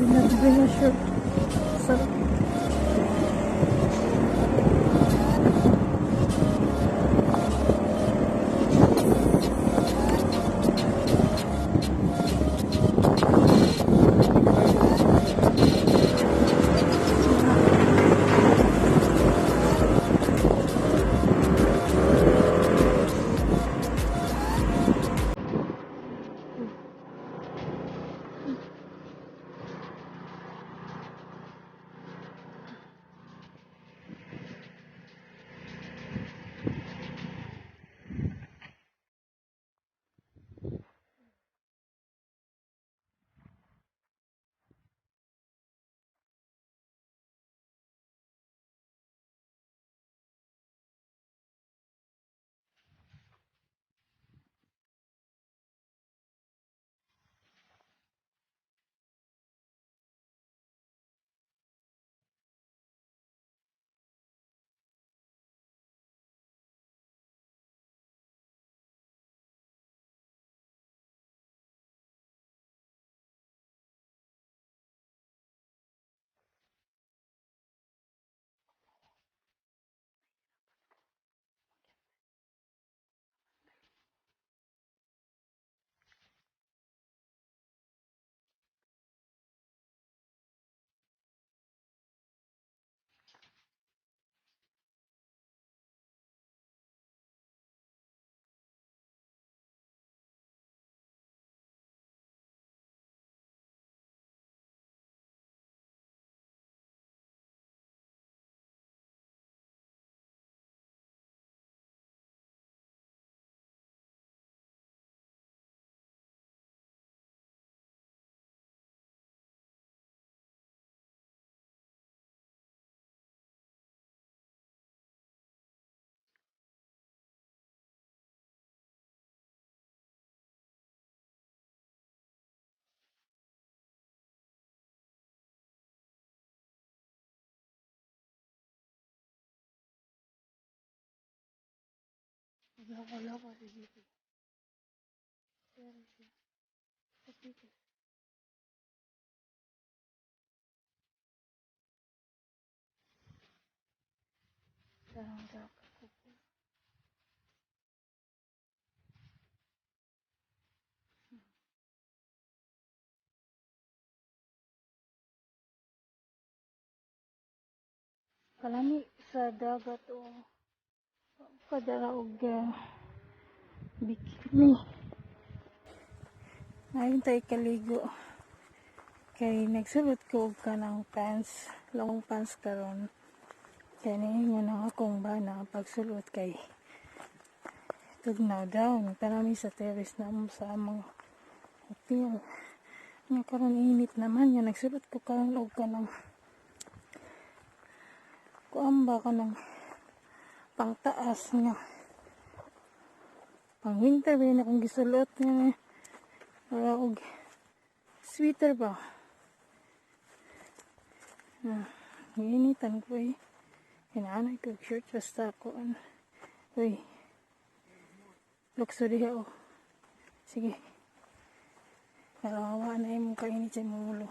Did not bring a shirt. Sarap. Loko-loko si Gigi. Pero siya. Kapito. Sarang dagat ko po. Kalami sa dagat o padala og bikini. Ngayon tayo kaligo. Kay nagsulot ko og kanang pants, long pants karon. Kay niingon ang akong bana pagsulot kay tugnaw daw. Nagtanami sa terrace na mo sa among hotel. Nga karon init naman nga nagsulot ko karon og kanang kuan ba, kanang pangtaas nga pang winter ba yun akong gisulot nga para og sweater ba. Ah, ginitan ko eh. Hinaanay ko og shirt basta ko ano. Uy. Lukso diha oh. Sige. Narawa na imong kainit sa imong ulo.